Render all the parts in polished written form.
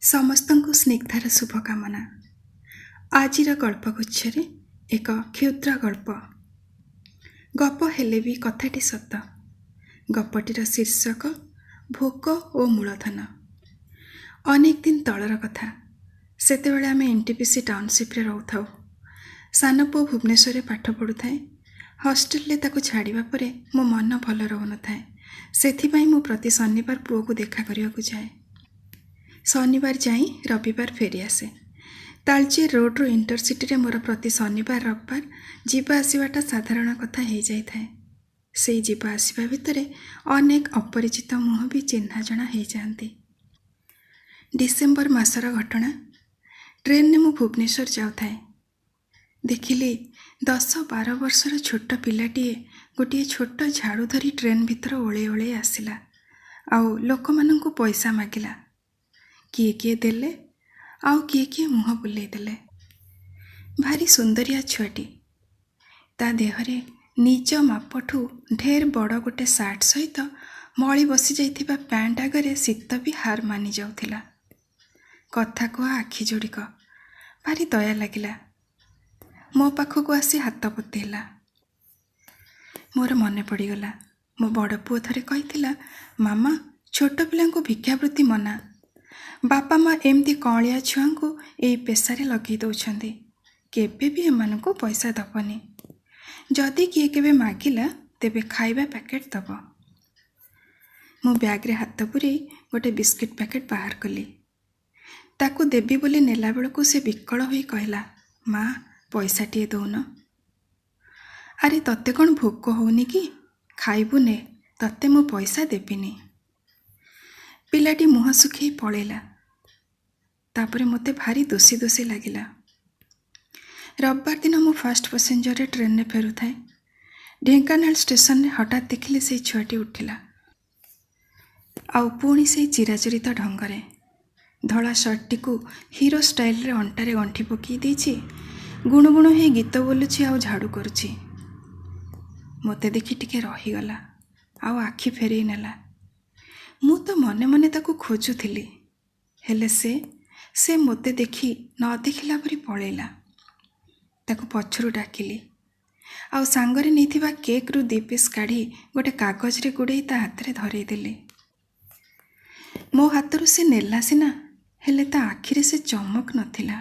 ସମସ୍ତଙ୍କୁ ସ୍ନିଗ୍ଧାର ଶୁଭକାମନା। ଆଜିର ଗଳ୍ପଗୁଚ୍ଛରେ ଏକ କ୍ଷୁଦ୍ର ଗଳ୍ପ। ଗପ ହେଲେ ବି କଥାଟି ସତ। ଗପଟିର ଶୀର୍ଷକ ଭୋକ ଓ ମୂଳଧନ। ଅନେକ ଦିନ ତଳର କଥା। ସେତେବେଳେ ଆମେ NTPC ଟାଉନସିପ୍ରେ ରହୁଥାଉ। ସାନ ପୁଅ ଭୁବନେଶ୍ୱରରେ ପାଠ ପଢ଼ୁଥାଏ। ହଷ୍ଟେଲରେ ତାକୁ ଛାଡ଼ିବା ପରେ ମୋ ମନ ଭଲ ରହୁନଥାଏ। ସେଥିପାଇଁ ମୁଁ ପ୍ରତି ଶନିବାର ପୁଅକୁ ଦେଖା କରିବାକୁ ଯାଏ। ଶନିବାର ଯାଇ ରବିବାର ଫେରିଆସେ। ତାଳଚେର ରୋଡ଼ରୁ ଇଣ୍ଟରସିଟିରେ ମୋର ପ୍ରତି ଶନିବାର ରବିବାର ଯିବା ଆସିବାଟା ସାଧାରଣ କଥା ହେଇଯାଇଥାଏ। ସେଇ ଯିବା ଆସିବା ଭିତରେ ଅନେକ ଅପରିଚିତ ମୁହଁ ବି ଚିହ୍ନା ଜଣା ହେଇଯାଆନ୍ତି। ଡିସେମ୍ବର ମାସର ଘଟଣା। ଟ୍ରେନରେ ମୁଁ ଭୁବନେଶ୍ୱର ଯାଉଥାଏ। ଦେଖିଲି 10-12 ବର୍ଷର ଛୋଟ ପିଲାଟିଏ ଗୋଟିଏ ଛୋଟ ଝାଡ଼ୁ ଧରି ଟ୍ରେନ୍ ଭିତର ଓଳେଇ ଓଳେଇ ଆସିଲା ଆଉ ଲୋକମାନଙ୍କୁ ପଇସା ମାଗିଲା। କିଏ କିଏ ଦେଲେ, ଆଉ କିଏ କିଏ ମୁହଁ ବୁଲେଇ ଦେଲେ। ଭାରି ସୁନ୍ଦରିଆ ଛୁଆଟି। ତା ଦେହରେ ନିଜ ମାପଠୁ ଢେର ବଡ଼ ଗୋଟେ ସାର୍ଟ ସହିତ ମଳି ବସିଯାଇଥିବା ପ୍ୟାଣ୍ଟ ଆଗରେ ଶୀତ ବି ହାର ମାନି ଯାଉଥିଲା। କଥା କୁହା ଆଖି ଯୋଡ଼ିକ ଭାରି ଦୟା ଲାଗିଲା। ମୋ ପାଖକୁ ଆସି ହାତ ପତେଇଲା। ମୋର ମନେ ପଡ଼ିଗଲା, ମୋ ବଡ଼ ପୁଅ ଥରେ କହିଥିଲା, ମାମା, ଛୋଟ ପିଲାଙ୍କୁ ଭିକ୍ଷାବୃତ୍ତି ମନା। ବାପା ମା ଏମିତି କଅଁଳିଆ ଛୁଆଙ୍କୁ ଏଇ ପେଶାରେ ଲଗେଇ ଦେଉଛନ୍ତି। କେବେ ବି ଏମାନଙ୍କୁ ପଇସା ଦେବନି। ଯଦି କିଏ କେବେ ମାଗିଲା ତେବେ ଖାଇବା ପ୍ୟାକେଟ୍ ଦେବ। ମୁଁ ବ୍ୟାଗ୍ରେ ହାତ ପୂରେଇ ଗୋଟେ ବିସ୍କୁଟ୍ ପ୍ୟାକେଟ୍ ବାହାର କଲି। ତାକୁ ଦେବି ବୋଲି ନେଲା ବେଳକୁ ସେ ବିକଳ ହୋଇ କହିଲା, ମା, ପଇସାଟିଏ ଦଉନ। ଆରେ ତତେ କ'ଣ ଭୋକ ହେଉନି କି? ଖାଇବୁ ନେ, ତତେ ମୁଁ ପଇସା ଦେବିନି। ପିଲାଟି ମୁହଁ ଶୁଖେଇ ପଳେଇଲା। ତାପରେ ମୋତେ ଭାରି ଦୋଷୀ ଦୋଷୀ ଲାଗିଲା। ରବିବାର ଦିନ ମୁଁ ଫାଷ୍ଟ ପାସେଞ୍ଜରରେ ଟ୍ରେନରେ ଫେରୁଥାଏ। ଢେଙ୍କାନାଳ ଷ୍ଟେସନରେ ହଠାତ୍ ଦେଖିଲି ସେଇ ଛୁଆଟି ଉଠିଲା, ଆଉ ପୁଣି ସେଇ ଚିରାଚରିତ ଢଙ୍ଗରେ। ଧଳା ସାର୍ଟଟିକୁ ହିରୋ ଷ୍ଟାଇଲରେ ଅଣ୍ଟାରେ ଗଣ୍ଠି ପକାଇ ଦେଇଛି। ଗୁଣୁଗୁଣୁ ହେଇ ଗୀତ ବୋଲୁଛି ଆଉ ଝାଡ଼ୁ କରୁଛି। ମୋତେ ଦେଖି ଟିକେ ରହିଗଲା ଆଉ ଆଖି ଫେରେଇ ନେଲା। ମୁଁ ତ ମନେ ମନେ ତାକୁ ଖୋଜୁଥିଲି, ହେଲେ ସେ ମୋତେ ଦେଖି ନ ଦେଖିଲା ପରି ପଳେଇଲା। ତାକୁ ପଛରୁ ଡାକିଲି ଆଉ ସାଙ୍ଗରେ ନେଇଥିବା କେକ୍ରୁ 2 ପିସ୍ କାଢ଼ି ଗୋଟେ କାଗଜରେ ଗୁଡ଼େଇ ତା ହାତରେ ଧରେଇ ଦେଲି। ମୋ ହାତରୁ ସେ ନେଲା ସିନା, ହେଲେ ତା ଆଖିରେ ସେ ଚମକ ନଥିଲା।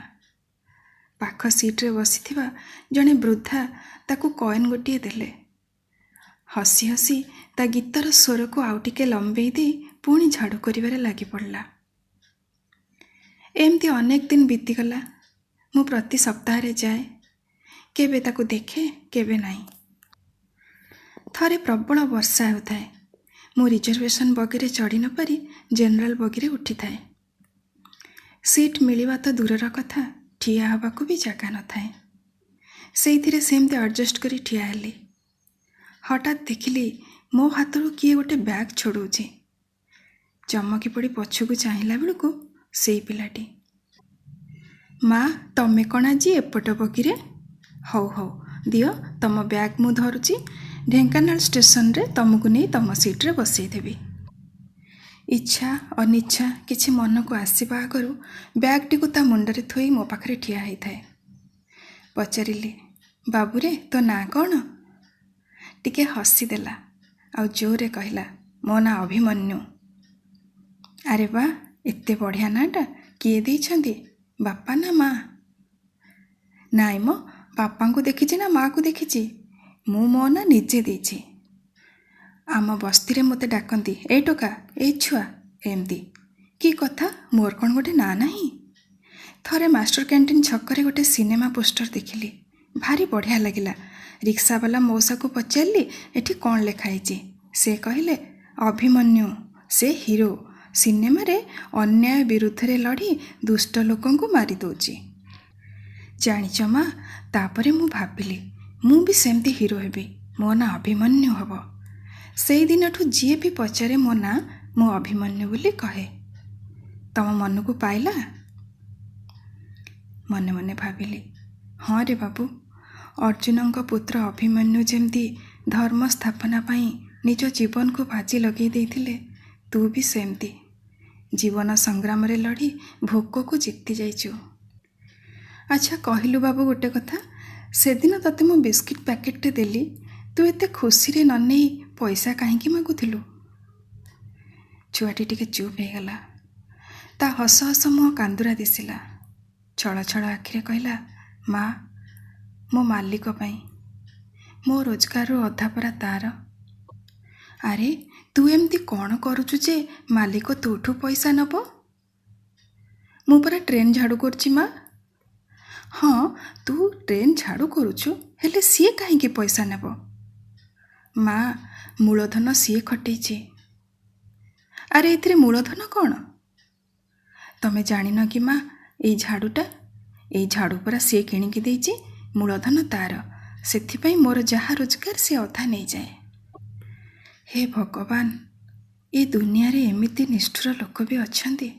ପାଖ ସିଟ୍ରେ ବସିଥିବା ଜଣେ ବୃଦ୍ଧା ତାକୁ କଏନ୍ ଗୋଟିଏ ଦେଲେ। ହସି ହସି ତା ଗୀତର ସ୍ୱରକୁ ଆଉ ଟିକେ ଲମ୍ବେଇ ଦେଇ ପୁଣି ଝାଡ଼ୁ କରିବାରେ ଲାଗିପଡ଼ିଲା। ଏମିତି ଅନେକ ଦିନ ବିତିଗଲା। ମୁଁ ପ୍ରତି ସପ୍ତାହରେ ଯାଏ। କେବେ ତାକୁ ଦେଖେ, କେବେ ନାହିଁ। ଥରେ ପ୍ରବଳ ବର୍ଷା ହେଉଥାଏ। ମୁଁ ରିଜର୍ଭେସନ୍ ବଗିରେ ଚଢ଼ି ନପାରି ଜେନେରାଲ ବଗିରେ ଉଠିଥାଏ। ସିଟ୍ ମିଳିବା ତ ଦୂରର କଥା, ଠିଆ ହେବାକୁ ବି ଜାଗା ନଥାଏ। ସେଇଥିରେ ସେମିତି ଆଡ଼ଜଷ୍ଟ କରି ଠିଆ ହେଲି। ହଠାତ୍ ଦେଖିଲି ମୋ ହାତରୁ କିଏ ଗୋଟେ ବ୍ୟାଗ୍ ଛଡ଼ଉଛି। ଚମକି ପଡ଼ି ପଛକୁ ଚାହିଁଲା ବେଳକୁ ସେଇ ପିଲାଟି। ମା, ତମେ କ'ଣ ଆଜି ଏପଟ ବଗିରେ? ହଉ ହଉ, ଦିଅ ତମ ବ୍ୟାଗ୍, ମୁଁ ଧରୁଛି। ଢେଙ୍କାନାଳ ଷ୍ଟେସନରେ ତମକୁ ନେଇ ତମ ସିଟ୍ରେ ବସେଇଦେବି। ଇଚ୍ଛା ଅନିଚ୍ଛା କିଛି ମନକୁ ଆସିବା ଆଗରୁ ବ୍ୟାଗ୍ଟିକୁ ତା ମୁଣ୍ଡରେ ଥୋଇ ମୋ ପାଖରେ ଠିଆ ହେଇଥାଏ। ପଚାରିଲି, ବାବୁରେ, ତୋ ନାଁ କ'ଣ? ଟିକେ ହସିଦେଲା ଆଉ ଜୋରରେ କହିଲା, ମୋ ନାଁ ଅଭିମନ୍ୟୁ। ଆରେ ବା, ଏତେ ବଢ଼ିଆ ନାଁଟା କିଏ ଦେଇଛନ୍ତି, ବାପା ନା ମା? ନାଇଁ ମ, ବାପାଙ୍କୁ ଦେଖିଛି ନା ମାଆକୁ ଦେଖିଛି, ମୁଁ ମୋ ନାଁ ନିଜେ ଦେଇଛି। ଆମ ବସ୍ତିରେ ମୋତେ ଡାକନ୍ତି ଏଇ ଟୋକା, ଏଇ ଛୁଆ, ଏମିତି। କି କଥା, ମୋର କ'ଣ ଗୋଟେ ନାଁ ନାହିଁ? ଥରେ ମାଷ୍ଟର କ୍ୟାଣ୍ଟିନ୍ ଛକରେ ଗୋଟେ ସିନେମା ପୋଷ୍ଟର ଦେଖିଲି, ଭାରି ବଢ଼ିଆ ଲାଗିଲା। ରିକ୍ସାବାଲା ମଉସାକୁ ପଚାରିଲି ଏଠି କ'ଣ ଲେଖା ହେଇଛି। ସେ କହିଲେ, ଅଭିମନ୍ୟୁ, ସେ ହିରୋ, ସିନେମାରେ ଅନ୍ୟାୟ ବିରୁଦ୍ଧରେ ଲଢ଼ି ଦୁଷ୍ଟ ଲୋକଙ୍କୁ ମାରିଦେଉଛି। ଜାଣିଛ ମା, ତାପରେ ମୁଁ ଭାବିଲି ମୁଁ ବି ସେମିତି ହିରୋ ହେବି, ମୋ ନାଁ ଅଭିମନ୍ୟୁ ହେବ। ସେଇଦିନଠୁ ଯିଏ ବି ପଚାରେ ମୋ ନାଁ, ମୁଁ ଅଭିମନ୍ୟୁ ବୋଲି କହେ। ତମ ମନକୁ ପାଇଲା? ମନେ ମନେ ଭାବିଲି, ହଁ ରେ ବାବୁ, ଅର୍ଜୁନଙ୍କ ପୁତ୍ର ଅଭିମନ୍ୟୁ ଯେମିତି ଧର୍ମ ସ୍ଥାପନା ପାଇଁ ନିଜ ଜୀବନକୁ ବାଜି ଲଗେଇ ଦେଇଥିଲେ, ତୁ ବି ସେମିତି ଜୀବନ ସଂଗ୍ରାମରେ ଲଢ଼ି ଭୋକକୁ ଜିତି ଯାଇଛୁ। ଆଚ୍ଛା କହିଲୁ ବାବୁ ଗୋଟେ କଥା, ସେଦିନ ତତେ ମୁଁ ବିସ୍କିଟ୍ ପ୍ୟାକେଟଟେ ଦେଲି, ତୁ ଏତେ ଖୁସିରେ ନ ନେଇ ପଇସା କାହିଁକି ମାଗୁଥିଲୁ? ଛୁଆଟି ଟିକେ ଚୁପ୍ ହେଇଗଲା। ତା ହସ ହସ ମୁହଁ କାନ୍ଦୁରା ଦିଶିଲା। ଛଳ ଛଳ ଆଖିରେ କହିଲା, ମା, ମୋ ମାଲିକ ପାଇଁ, ମୋ ରୋଜଗାରରୁ ଅଧା ପରା ତାର। ଆରେ ତୁ ଏମିତି କ'ଣ କରୁଛୁ ଯେ ମାଲିକ ତୋଠୁ ପଇସା ନେବ? ମୁଁ ପରା ଟ୍ରେନ୍ ଝାଡ଼ୁ କରୁଛି ମା। ହଁ, ତୁ ଟ୍ରେନ୍ ଝାଡ଼ୁ କରୁଛୁ, ହେଲେ ସିଏ କାହିଁକି ପଇସା ନେବ? ମା, ମୂଳଧନ ସିଏ ଖଟେଇଛି। ଆରେ ଏଥିରେ ମୂଳଧନ କ'ଣ? ତମେ ଜାଣିନ କି ମା, ଏଇ ଝାଡ଼ୁଟା, ଏଇ ଝାଡ଼ୁ ପରା ସିଏ କିଣିକି ଦେଇଛି, ମୂଳଧନ ତାର। ସେଥିପାଇଁ ମୋର ଯାହା ରୋଜଗାର ସିଏ ଅଧା ନେଇଯାଏ। ହେ ଭଗବାନ, ଏ ଦୁନିଆରେ ଏମିତି ନିଷ୍ଠୁର ଲୋକ ବି ଅଛନ୍ତି।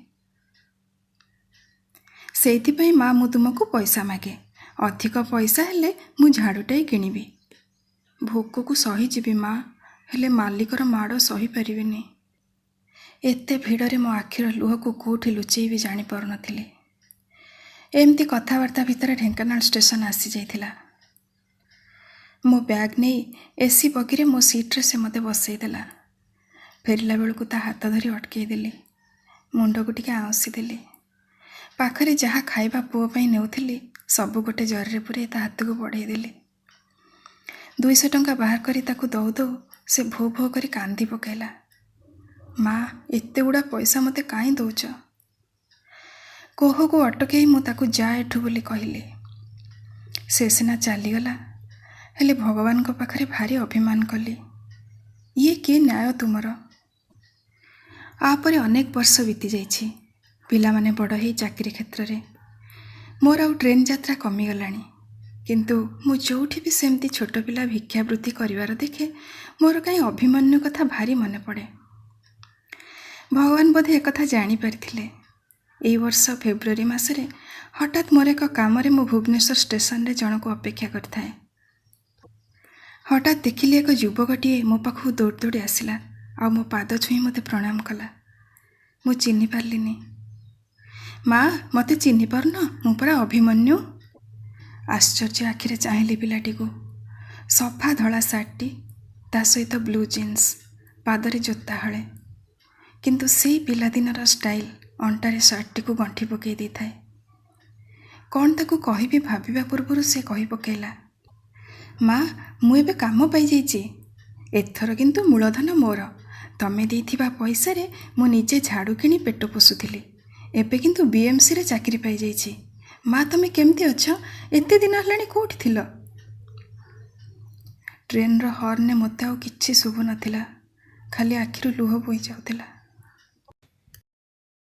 ସେଇଥିପାଇଁ ମା ମୁଁ ତୁମକୁ ପଇସା ମାଗେ। ଅଧିକ ପଇସା ହେଲେ ମୁଁ ଝାଡ଼ୁଟାଏ କିଣିବି। ଭୋକକୁ ସହିଯିବି ମା, ହେଲେ ମାଲିକର ମାଡ଼ ସହିପାରିବିନି। ଏତେ ଭିଡ଼ରେ ମୋ ଆଖିର ଲୁହକୁ କେଉଁଠି ଲୁଚେଇବି ଜାଣିପାରୁନଥିଲି। ଏମିତି କଥାବାର୍ତ୍ତା ଭିତରେ ଢେଙ୍କାନାଳ ଷ୍ଟେସନ ଆସିଯାଇଥିଲା। ମୋ ବ୍ୟାଗ୍ ନେଇ ଏସି ବଗିରେ ମୋ ସିଟ୍ରେ ସେ ମୋତେ ବସେଇଦେଲା। ଫେରିଲା ବେଳକୁ ତା ହାତ ଧରି ଅଟକେଇ ଦେଲି। ମୁଣ୍ଡକୁ ଟିକେ ଆଉଁସି ଦେଲି। ପାଖରେ ଯାହା ଖାଇବା ପୁଅ ପାଇଁ ନେଉଥିଲି ସବୁ ଗୋଟେ ଜରିରେ ପୂରେଇ ତା ହାତକୁ ବଢ଼େଇ ଦେଲି। 200 ଟଙ୍କା ବାହାର କରି ତାକୁ ଦଉ ଦଉ ସେ ଭୋ ଭୋ କରି କାନ୍ଦି ପକାଇଲା। ମା, ଏତେ ଗୁଡ଼ା ପଇସା ମୋତେ କାହିଁ ଦେଉଛ? କୋହକୁ ଅଟକେଇ ମୁଁ ତାକୁ ଯା ଏଠୁ ବୋଲି କହିଲି। ସେ ସିନା ଚାଲିଗଲା, ହେଲେ ଭଗବାନଙ୍କ ପାଖରେ ଭାରି ଅଭିମାନ କଲି। ଇଏ କିଏ ନ୍ୟାୟ ତୁମର? ଆପରେ ଅନେକ ବର୍ଷ ବିତିଯାଇଛି। ପିଲାମାନେ ବଡ଼ ହେଇ ଚାକିରି କ୍ଷେତ୍ରରେ। ମୋର ଆଉ ଟ୍ରେନ୍ ଯାତ୍ରା କମିଗଲାଣି। କିନ୍ତୁ ମୁଁ ଯେଉଁଠି ବି ସେମିତି ଛୋଟ ପିଲା ଭିକ୍ଷାବୃତ୍ତି କରିବାର ଦେଖେ, ମୋର କାହିଁ ଅଭିମନ୍ୟୁ କଥା ଭାରି ମନେ ପଡ଼େ। ଭଗବାନ ବୋଧେ ଏକଥା ଜାଣିପାରିଥିଲେ। ଏଇ ବର୍ଷ ଫେବୃଆରୀ ମାସରେ ହଠାତ୍ ମୋର ଏକ କାମରେ ମୁଁ ଭୁବନେଶ୍ୱର ଷ୍ଟେସନରେ ଜଣକୁ ଅପେକ୍ଷା କରିଥାଏ। ହଠାତ୍ ଦେଖିଲି ଏକ ଯୁବକଟିଏ ମୋ ପାଖକୁ ଦୌଡ଼ି ଦୌଡ଼ି ଆସିଲା ଆଉ ମୋ ପାଦ ଛୁଇଁ ମୋତେ ପ୍ରଣାମ କଲା। ମୁଁ ଚିହ୍ନି ପାରିଲିନି। ମା, ମୋତେ ଚିହ୍ନି ପାରୁନ? ମୁଁ ପରା ଅଭିମନ୍ୟୁ। ଆଶ୍ଚର୍ଯ୍ୟ ଆଖିରେ ଚାହିଁଲି ପିଲାଟିକୁ। ସଫା ଧଳା ସାର୍ଟଟି, ତା ସହିତ ବ୍ଲୁ ଜିନ୍ସ, ପାଦରେ ଜୋତା ହଳେ। କିନ୍ତୁ ସେଇ ପିଲାଦିନର ଷ୍ଟାଇଲ୍ ଅଣ୍ଟାରେ ସାର୍ଟଟିକୁ ଗଣ୍ଠି ପକାଇ ଦେଇଥାଏ। କ'ଣ ତାକୁ କହିବି ଭାବିବା ପୂର୍ବରୁ ସେ କହି ପକାଇଲା, ମା, ମୁଁ ଏବେ କାମ ପାଇଯାଇଛି। ଏଥର କିନ୍ତୁ ମୂଳଧନ ମୋର। ତମେ ଦେଇଥିବା ପଇସାରେ ମୁଁ ନିଜେ ଝାଡ଼ୁ କିଣି ପେଟ ପୋଷୁଥିଲି। ଏବେ କିନ୍ତୁ ବିଏମ୍ସିରେ ଚାକିରି ପାଇଯାଇଛି। ମା, ତମେ କେମିତି ଅଛ? ଏତେ ଦିନ ହେଲାଣି କେଉଁଠି ଥିଲ? ଟ୍ରେନ୍ର ହର୍ଣ୍ଣରେ ମୋତେ ଆଉ କିଛି ଶୁଭୁନଥିଲା, ଖାଲି ଆଖିରୁ ଲୁହ ବୋହି ଯାଉଥିଲା।